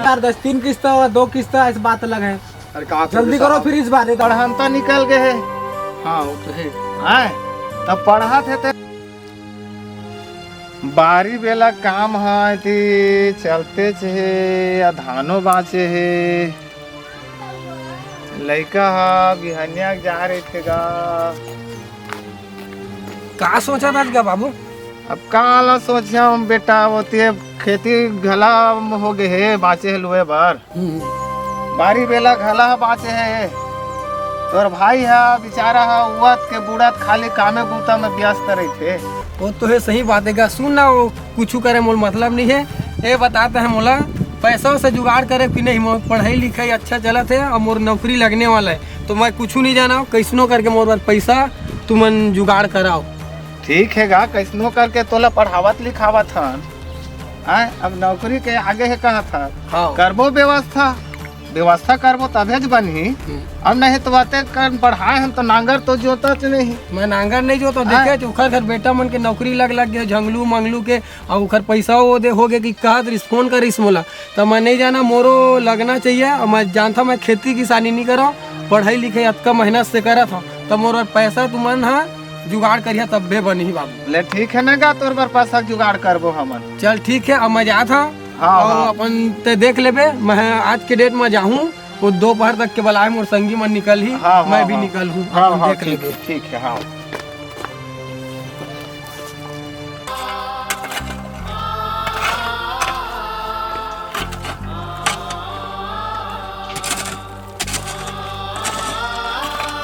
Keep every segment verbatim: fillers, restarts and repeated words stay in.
यार, दस तीन किस्त और दो किस्त, ऐसे बात अलग है। अरे का जल्दी करो फिर इस बार। पढ़हन तो निकल गए है। हाँ, वो तो है। आए, तब पढ़त हे ते। बारी बेला काम ह एती चलतेच हे, या धानो बाँचे हे। लइका ह बिहनिया के जा रहिथे गा। का सोचत हस गा बाबू? अब का ला सोचेंव बेटा, ओती खेती घला हो गे हे, बाँचे हे लुए बर। हम्म। बारी बेला घला ह बाँचे हे। तोर भाई ह बिचारा ह उवत के बुड़त खाली कामे बूता में व्यस्त रहिथे। वो तो है, सही बात है गा। सुन ना, वो कुछु करे मोला मतलब नहीं है। ये बताते हैं मोला, पैसा से जुगाड़ करे कि नहीं? मोर पढ़ाई लिखाई अच्छा चलत है और मोर नौकरी लगने वाला है, तो मैं कुछु नहीं जाना। कैसनो करके मोर बर पैसा तुमन जुगाड़ कराओ। ठीक हे गा, कैसनो करके तोला पढ़ावत लिखावत हन। आय, अब नौकरी के आगे हे कहत हन। हाँ। करबो व्यवस्था, व्यवस्था करबो तभेच बनही। हम्म। अब नहीं तो बातें कर बढ़ाए हन तो नांगर तो जोतत नहीं। मैं नांगर नहीं जोतों, हाँ। देखे ओखर घर बेटा मन के नौकरी लग लग गए, झंगलू मंगलू के, और ओखर पैसा वो दे हो गए कि कहत रहिस, फोन करिस मोला, तब मैं नहीं जाना, मोरो लगना चाहिए। और मैं जानता मैं खेती किसानी नहीं करो, पढ़ाई लिखाई अतका मेहनत से करत हूँ, तब मोर पैसा तुमन हा जुगाड़ करिया तब्बे बनही बाबू। ले ठीक है ना गा, तोर बर पैसा जुगाड़ करबो हमन। चल ठीक है, अब मैं जात हूँ। हाँ, और हाँ। अपन ते देख लेबे, मैं आज के डेट में जाहूँ, वो दोपहर तक के बलाए मोर संगी मन निकल ही, हाँ, मैं हाँ, भी हाँ। निकल हूँ, हाँ, अपन हाँ, देख ठीक लेबे। है, ठीक है, हाँ।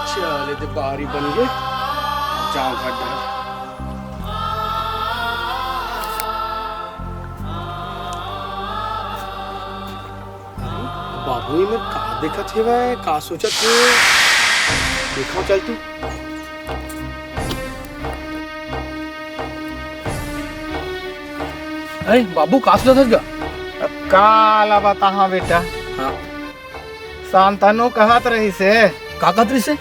चल, ये तो बारी बन गए, जाओ घर डहर। अरे, बाबू, ये में का देखत हेवय, का सोचत हे? देखा चल तू। अरे बाबू, का सोचत हस गा? अब का ला बताहा बेटा? हाँ। शांतनु कहत रहिस हे। का कहत रहिस हे?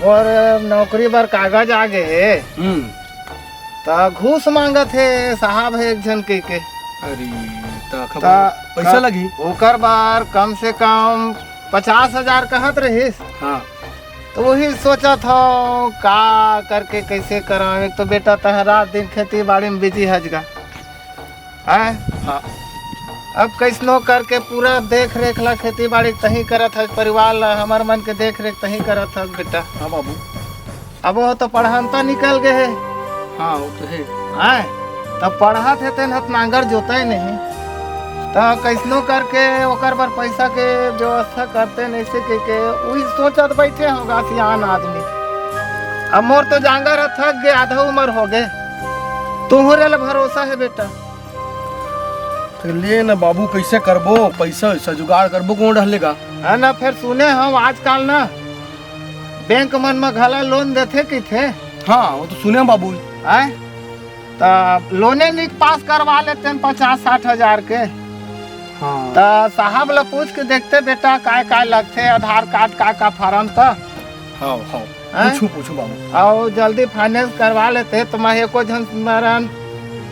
मोर नौकरी बर कागज आ गे हे। हम्म। त घूस मांगत हे साहब हे एक झन कहिके। अरे, त खबर त पैसा क-, लगही। ओकर बर कम से कम पचास हजार कहत रहिस। हाँ। त वही सोचत हव का करके कैसे करव। एक तो बेटा तह रात दिन खेती बाड़ी में बिजी हस गा। हैं? हाँ। अब कैसनो करके पूरा देख रेख ला, खेती बाड़ी तही करत हस, परिवार ला, हमर मन के देख रेख तही करत हस बेटा। हाँ बाबू। अब वो तो पढ़हन तो निकल गए हे। हाँ, वो तो है। हैं? तब पढ़त हे तेन हत नांगर जोतय नहीं, त कैसनो करके ओकर बर पैसा के व्यवस्था करते नहीं से के, के उही सोचत बैठे होगा सियान आदमी। अब मोर तो जांगर ह थक गे, आधा उम्र हो गे, तुहरे ले भरोसा है बेटा। तो ले ना बाबू, कैसे करबो, पैसा वैसा जुगाड़ करबो कोनो ढंग ले गा। है ना, फिर सुने हम आजकल ना बैंक मन म घला लोन देथे कहिथे। हाँ, वो तो सुने हम बाबू। आय, त लोने निक पास करवा लेते हैं पचास साठ हजार के। हाँ। त साहब ला पूछ के देखते बेटा, काय काय लगथे, आधार कार्ड, का का फार्म त। हाँ, हाँ। हैं? पूछू, पूछू बाबू। अउ जल्दी फाइनेंस करवा लेते त मैं एको झन मरन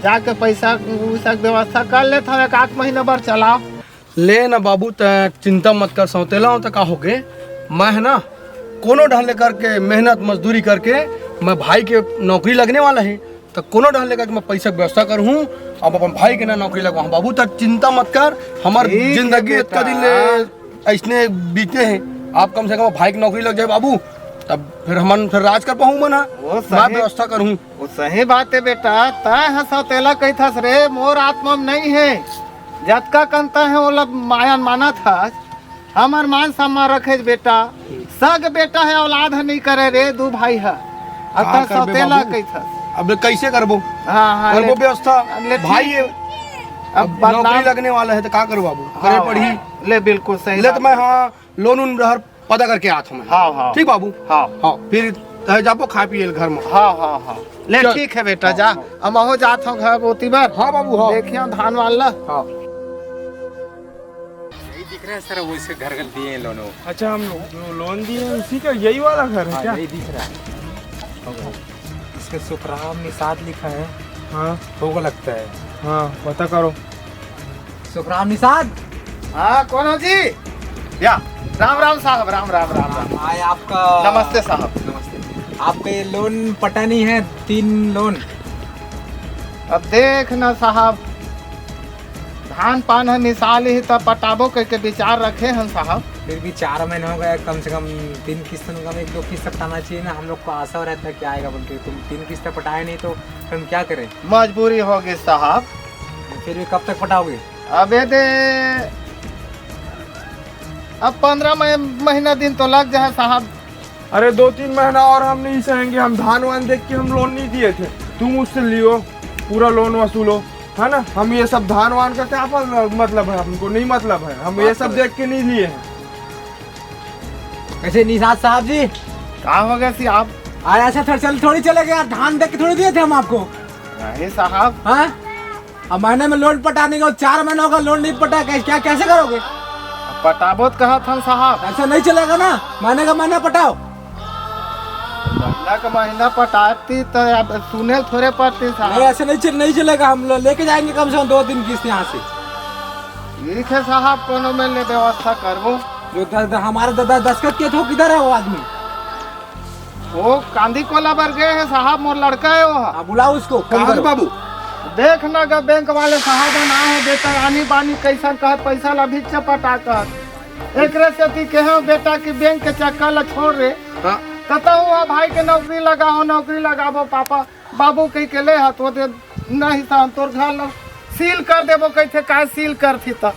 जाके पैसा उइसा के व्यवस्था कर लेत हव, एक आध महीना बर चलाओ। ले ना बाबू, त चिंता मत कर सौतेला, त का होगे, मैं है ना कोनो ढंग ले करके मेहनत मजदूरी करके मैं भाई के नौकरी लगने वाला है, त कोनो ढंग ले करके मैं पैसा के व्यवस्था करहूँ, अब अपन भाई के ना नौकरी लगवाहूँ बाबू। त चिंता मत कर, हमर ठीक है जिंदगी इतना बेटा। दिन ले ऐसने बीते हैं, आप कम से कम भाई की नौकरी लग जाए बाबू, तब फिर हमन फिर राज कर पाहूँ मैं ना, वो मैं सही, व्यवस्था करूँ। वो सही बात है बेटा, तय ह सौतेला कहिथस रे, मोर आत्मा में नहीं है, जतका कन तय ह ओला माया मानत हस, हमर मान सम्मान रखे बेटा, सग बेटा है औलाद ह नहीं करे रे, दू भाई ह, अब का तय करबे सौतेला बाबू? कहिथस। अब कैसे करबो? हाँ, हाँ, करबो ले। व्यवस्था, ले भाई ठीक। है। अब अब नौकरी बदनाम लगने वाला है तो का करो बाबू, करे हाँ, पड़ही। ले बिल्कुल सही ले तो बात मैं है। हाँ लोन उन रहर पता करके आत हूँ मैं। हाँ, हाँ। ठीक बाबू। हाँ। हाँ, फिर तय जाबो खाए पिए घर में। हाँ, हाँ, हाँ। ले चल। ठीक है बेटा, हाँ, जा। हाँ। अब अहो जात हूँ घर बोती बर। हाँ बाबू, हाँ। देखिए धान वान ला। हाँ। यही दिख रहा है सर, वैसे घर कर दिए हैं लोन। अच्छा, हम लो-, लोन दिए हैं, उसी का यही वाला घर है हाँ, क्या? यही दिख रहा है। इसमें सुखराम निषाद लिखा है। हाँ। होगा लगता है। हाँ, पता करो। सुखराम निषाद। हाँ, कौन हो जी? या, राम राम साहब, राम राम, राम राम। आए आपका। नमस्ते साहब। नमस्ते। आपका ये लोन पटा नहीं है, तीन लोन। अब देख ना साहब, धान पान ह मिसाल ही त पटाबो कह के विचार रखे हन साहब। फिर भी चार महीने हो गए, कम से कम तीन किस्त में कम एक दो किस्त पटाना चाहिए ना। हम लोग को आशा रहता है कि आएगा बोल के, तुम तीन किस्त पटाए नहीं तो फिर हम क्या करें? मजबूरी होगी साहब। फिर भी कब तक पटाओगे? अबे दे, अब पंद्रह मह-, महीना दिन तो लग जाए साहब। अरे, दो तीन महीना और हम नहीं सहेंगे। हम धान वान देख के हम लोन नहीं दिए थे, तुम उससे लियो, पूरा लोन वसूलो, है ना? हम ये सब धान वान का क्या पल-, मतलब है, हमको नहीं मतलब है, हम ये बात सब तो देख के नहीं लिए हैं। कैसे निषाद साहब जी? कहाँ हो गए सी आप? अरे, ऐसा थोड़ी चल, थोड़ी चलेगा यार, धान देख के थोड़ी दिए थे हम आपको। नहीं साहब। हाँ, अब महीने में लोन पटाने का, चार महीना होगा लोन नहीं पटा, कैसे, क्या, कैसे करोगे? पटाबो तो कहा था साहब। ऐसा नहीं चलेगा ना, महीने का महीना पटाओ। महीना का महीना पटाती तो अब सुने थोड़े पड़ती साहब। नहीं, ऐसे नहीं चल-, नहीं चलेगा, हम लोग लेके जाएंगे कम से कम दो तीन किस्त यहाँ से। ठीक है साहब, कोनो में ले व्यवस्था करबो। जो द-, द-, हमारे दादा दस्तखत किए थे, वो किधर है वो आदमी? वो कांदी कोला बर गए हैं साहब, मोर लड़का है वो। हाँ, बुलाओ उसको, फोन कहाँ करो। बाबू? देख ना ग, बैंक वाले साहब ना है, बेटा आनी बानी कैसन कहत, पैसा ला भिच्चे पटा कहत। एकरे सेती कहे हो बेटा कि बैंक के चक्कर ला छोड़ रे। हाँ। कतहु हुआ भाई के नौकरी लगा हो, नौकरी लगाबो पापा, बाबू कही के ले हाथ वो दे, नहीं सान तोर घर ला सील कर देबो, कहते काय सील कर थी त।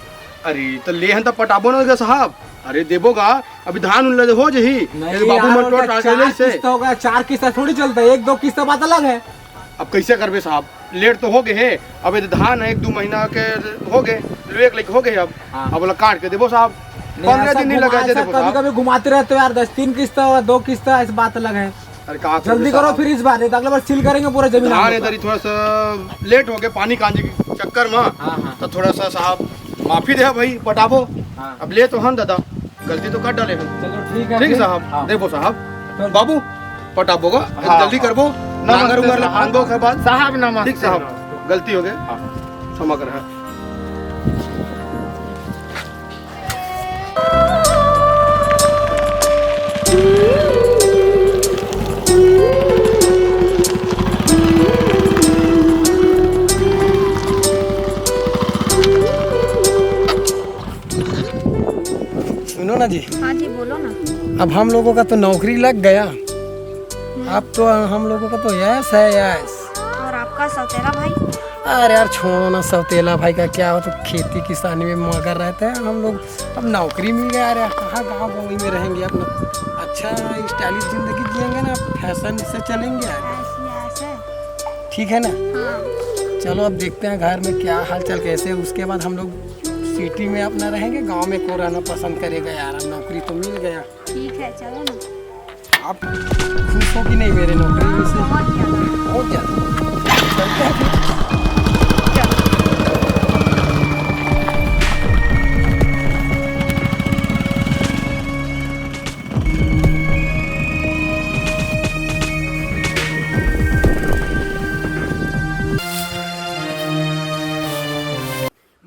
अरे, तो ले हन त पटाबो ना ग साहब। अरे, देबो गा, अभी धान उन लगे हो जही। नहीं ये बाबू यार, मन और टोट क्या, आ गए चार से। किस्त होगा, चार किस्त थोड़ी चलता है, एक दो किस्त बात अलग है। अब कैसे करबे साहब, लेट तो हो गए है। अब ये धान है, एक दो महीना के हो गए, एक लेके हो गए अब। हाँ। अब बोला काट के देबो साहब, नहीं, पंद्रह ऐसा दिन नहीं घुमा-, लगा ऐसा देबो कभी साहब। कभी घुमाते रहते हो यार, दस तीन किस्त होगा, दो किस्त, ऐसी बात अलग है। अरे का जल्दी करो फिर इस बार, नहीं तो अगले बार सील करेंगे पूरा जमीन धान हम लोग इधर ही का। थोड़ा सा लेट हो गया, पानी कांजी के चक्कर में। हाँ, हाँ। तो थोड़ा सा साहब माफी दे भाई, पटाबो। हाँ। अब ले तो हम दादा, गलती तो कर डाले हम। चलो ठीक है ठीक फिर। साहब, हाँ। देखो साहब, तो बाबू पटाबो का, हाँ, जल्दी हाँ। करबो। नमस्ते नांगर उंगर ला साहब। बांधो के बाद। साहब नमस्ते। ठीक साहब, नमस्ते। गलती हो गई। हाँ। क्षमा कर। सुनो ना जी। हाँ जी, बोलो ना। अब हम लोगों का तो नौकरी लग गया, हम्म। अब तो हम लोगों का तो यश है, यश। और आपका सौतेला भाई? अरे यार, छोड़ो ना, सौतेला भाई का क्या हो, तो खेती किसानी में मगर रहते हैं हम लोग। अब नौकरी मिल गया, अरे यार, कहाँ गाँव गंवई में रहेंगे, अपना अच्छा स्टाइलिश जिंदगी जिएंगे ना, फैशन से चलेंगे यार। ऐसे, ऐसे। ठीक है ना? हाँ। चलो, अब देखते हैं घर में क्या हाल चाल कैसे, उसके बाद हम लोग सिटी में अपना रहेंगे, गाँव में कौन रहना पसंद करेगा यार, अब नौकरी तो मिल गया। ठीक है, चलो ना। आप खुश हो कि नहीं मेरे नौकरी में से? बहुत ज्यादा। बहुत ज्यादा। चलते हैं फिर।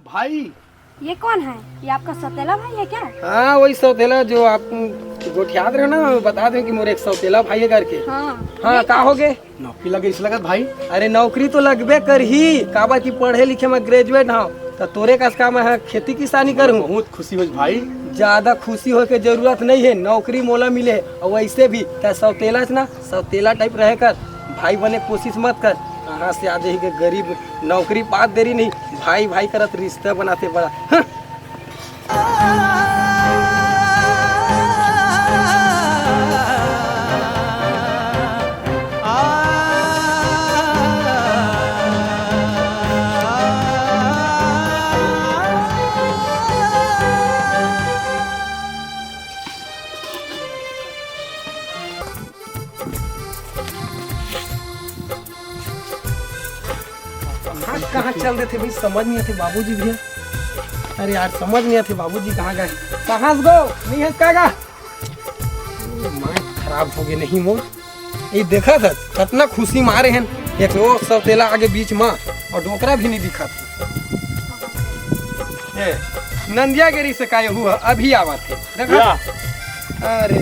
भाई, ये कौन है? ये आपका सौतेला भाई है क्या? हाँ, वही सौतेला जो आप गोठियात रहे ना, बता दे कि मोर एक सौतेला भाई है करके। हाँ। हाँ, ये का हो गे? नौकरी लगे इस लगत भाई। अरे, नौकरी तो लगबे करही, काबर कि पढ़े लिखे में ग्रेजुएट हव, त तोरे कस का मैं ह खेती किसानी करहूँ। बहुत खुशी होइस भाई। ज्यादा खुशी होए के जरूरत नहीं है, नौकरी मोला मिले है। और वैसे भी तै सौतेला च ना, सौतेला टाइप रहे कर, भाई बने कोशिश मत कर। कहाँ से आ जाही के गरीब नौकरी पात देरी नहीं, भाई भाई करत रिश्ता बनाते बड़ा। हं। कहाँ, कहाँ चल देथे भाई, समझ नहीं आथे बाबूजी भैया। अरे यार, समझ नहीं आथे बाबूजी कहाँ गए। कहाँ से गो? नहीं है का गा? माइंड खराब हो गए नहीं मोर। ये देखत हस, कतना खुशी मारे हन। एक वो सौतेला आगे बीच मा, अउ डोकरा भी नहीं दिखत। ए, नंदिया गे रहिस का, यहू ह, अभी आवत हे। देखा? या। अरे,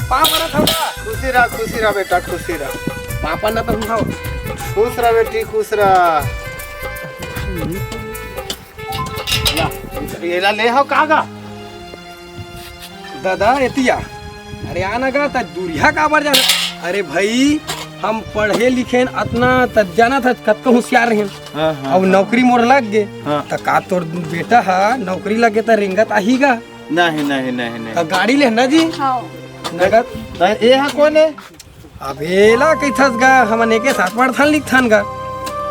पाँव परत हँव का? खुशी रह, खुशी रह बेटा, खुशी रह। पाँव परना तो हँव। खुश रह बेटी, खुश रह। ला, एला ले हव का गा? दादा, एतिया। अरे, आ ना गा, त दूरिहा काबर जाना? अरे भाई, हम पढ़े लिखे हन अतना, त जानत हस, कतका होशियार रहेन। हाँ, हाँ, अब हाँ। नौकरी मोर लग गे, हाँ। त का तोर बेटा ह नौकरी लग गे त रेंगत आही गा? नहीं, नहीं, नहीं, नहीं। त गाड़ी ले ना जी। हाँ। नगद। त ए ह कोन हे? अब एला कहिथस गा, हमन एके साथ पढ़थन लिखथन गा।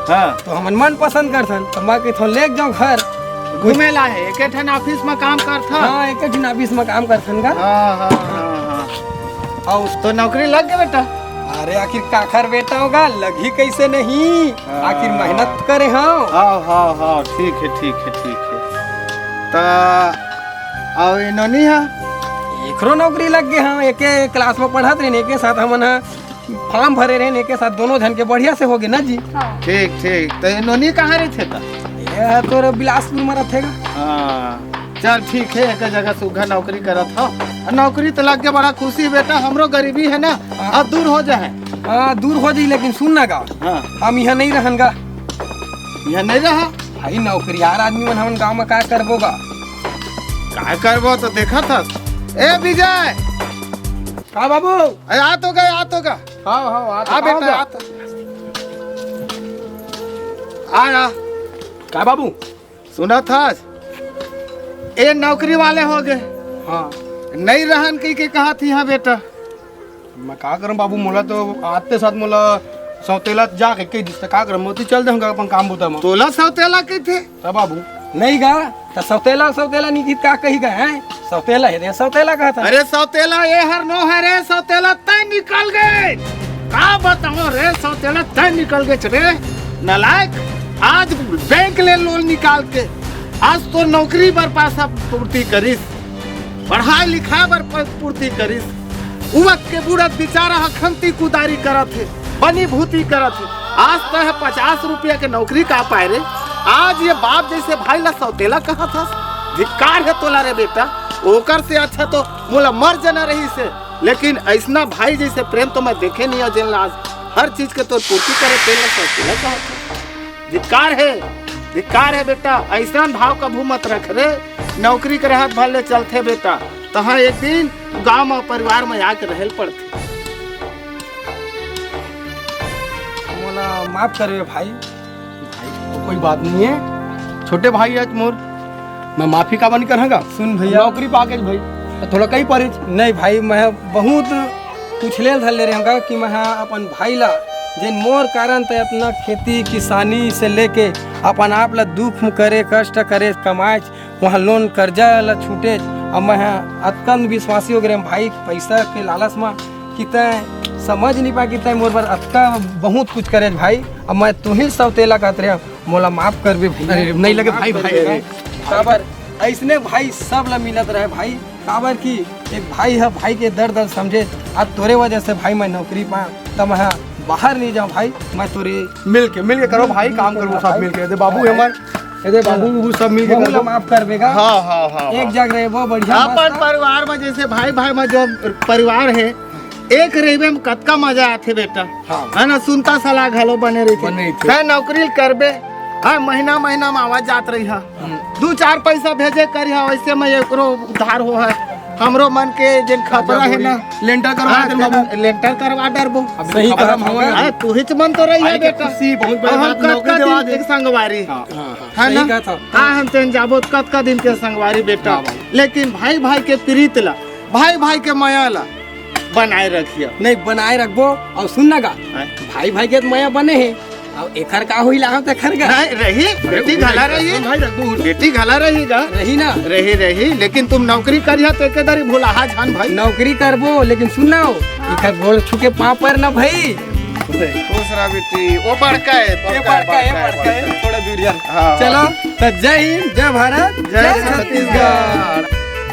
हाँ। तो हमन मन पसंद करथन, तो मैं कहिथन, "ले जाओ घर।" घूमे ला हे, एके ठन ऑफिस में काम करथन। हाँ, एके ठन ऑफिस में काम करथन गा। हाँ, हाँ, हाँ, हाँ। अउ तो नौकरी लग गे बेटा? अरे, आखिर काखर बेटा हँव गा, लगही कइसे नहीं? हाँ। आखिर मेहनत करे हँव। हाँ, हाँ, हाँ, ठीक हे, ठीक हे, ठीक हे। त अउ ए नोनी ह? एकरो नौकरी लग गे हँव, एके क्लास में पढ़त रहेन, एके साथ हमन ह फॉर्म भरे रहेन, एके साथ दोनों झन के बढ़िया से हो गे ना जी। हाँ। ठीक, ठीक। त ए नोनी कहाँ रहिथे त? ये ह तोर बिलासपुर में रहिथे गा। हाँ, चल ठीक हे, एक जगह सुग्घर नौकरी करत हव। नौकरी तो लग गे, बड़ा खुशी बेटा, हमरो गरीबी हे ना, हाँ। अब दूर हो जाए। हाँ, दूर हो जाई, लेकिन सुन ना गा, हाँ। हम इहाँ नहीं रहन गा। इहाँ नहीं रहा? भाई, नौकरियार आदमी मन हमन गाँव में का करबो गा? का करबो तो देखत हस। ए विजय! का बाबू? ए, आ तो गा, आ तो गा। हाँ, हाँ, आ तो आ बेटा, गा। आ तो। आ, आ। का बाबू? सुनत हस? ए नौकरी वाले हो गे। हाँ। नहीं रहन कहिके कहत ही, हाँ बेटा। मैं का करँव बाबू, मोला तो आते साथ मोला सौतेला जा के कहि दिस, त का करँव, मैं तो चल देहूँगा अपन काम बूता में। तोला सौतेला कहिथे? त बाबू। नहीं गा, त सौतेला, सौतेला नहीं कहिथे, का कही गा, हैं? सौतेला हे रे, सौतेला कहत हे। अरे सौतेला ए हर नो हे रे, सौतेला तैं निकल गे। का बतावँव रे, सौतेला तैं निकल गे रे। नालायक, आज बैंक ले लोन निकाल के आज तो नौकरी बर पैसा पूर्ति करिस। पढ़ाई लिखाई बर प-, पूर्ति करिस। उमर के बूढ़त बिचारा ह खंती कुदारी करत हे, बनी भूती करत हे। आज तैं ह पचास रुपया के नौकरी का पाए रे? आज ये बाप जइसे भाई ला सौतेला कहत हस? धिक्कार हे तोला रे बेटा। ओकर से अच्छा तो मोला मर जाना रहिस हे, लेकिन अइसना भाई जइसे प्रेम तो मैं देखे नहीं हँव, जेन ला आज हर चीज के तोर पूर्ति करे, तेन ला सौतेला कहत हस। धिक्कार हे, धिक्कार हे बेटा, अइसन भाव कभू मत रख रे। नौकरी के रहत भर ले चलथे बेटा, तहाँ एक दिन गाँव म परिवार म आके रहे ल पड़थे। मोला माफ करबे भाई। भाई, कोई बात नहीं हे, छोटे भाई हे मोर, मैं माफी काबर नहीं करहूँ गा। सुन भैया। नौकरी पा गेच भाई, थोड़ा कहीं परेच। नहीं भाई, मैं बहुत कुछ ले धर ले रहेंव गा कि मैं ह अपन भाई ला, जेन मोर कारण तैं अतना खेती किसानी से लेके अपन आप ला दुख करे, कष्ट करे, कमाए, वहाँ लोन कर्जा ला छूटे, अब मैं ह अतकन विश्वासी हो गे रहेंव भाई, पैसा के लालच म कि तैं समझ नहीं पाए कि तैं मोर बर अतका बहुत कुछ करे भाई। अब मैं तुही सौतेला कहत रहेंव, मोला माफ करबे भैया। अरे, नहीं लगे माफ भाई, कर भाई, दे भाई। रे। काबर अइसने भाई सब ला मिलत रहे भाई, काबर कि एक भाई ह भाई के दर्द ल समझे। आज तोरे वजह से भाई मैं नौकरी पाएंव, त मैं ह बाहर नहीं जाएंव भाई, मैं तोरे मिल के, मिल के करबो भाई, काम करबो सब मिल के। दे बाबू हे हमर, ए दे बाबू, वो सब मिल के वहू ला करबो। माफ करबे गा। हाँ, हाँ, हाँ, एक हाँ। जग रहिबो बढ़िया अपन मस्त। परिवार म जइसे भाई, भाई म जो परिवार हे, एक रहिबे म कतका मजा आथे बेटा। हाँ। हे ना, सुनता सलाह घलो बने रहिथे। बने रहिथे। हे नौकरी ल करबे, हाँ, महीना, महीना म आवत जात रहिहा। हम्म। दू चार पैसा भेजे करिहा, वइसे म एकरो उद्धार होहे। हमरो मन के जेन खपरा हे ना, लेंटर करवा हाँ, दे बाबू। लेंटर करवा डरबो। अब सही खपरा कहा म होगा। हाँ, तुहीच मन तो रहिहा भाई के बेटा। खुशी, बहुत बड़ी अब हम बात, नौकरी कतका देवा दिन दे। के संगवारी। हाँ, हाँ, हाँ। हे सही ना? कहा था। हाँ, हम तेन जाबो त कतका दिन के संगवारी बेटा। हाँ, भाई। लेकिन भाई, भाई के प्रीत ला, भाई, भाई के मया ला, बनाए रखिया। नहीं, बनाए रखबो। अउ सुन ना गा, हैं? भाई भाई के त मया बने हे, अउ एखर का होही लाहव तेखर गा? नहीं, रही, अरे, बेटी वो घला नहीं, रही। भाई रखबो। बेटी घला रही गा। रही ना? रही, रही, लेकिन तुम नौकरी करिहा त एके दरी भुलाहा झन भाई। नौकरी करबो, लेकिन सुन ना हो, एखर गोड़ छू के पाँव पर ना भाई। खुश रह बेटी, वो बड़का हे, ये बड़का हे, बड़का हे, बड़का हे, बड़का हे। थोड़ा दूर जा। हाँ। चलो, त जय हिंद, जय भारत, जय जय छत्तीसगढ़। छत्तीसगढ़।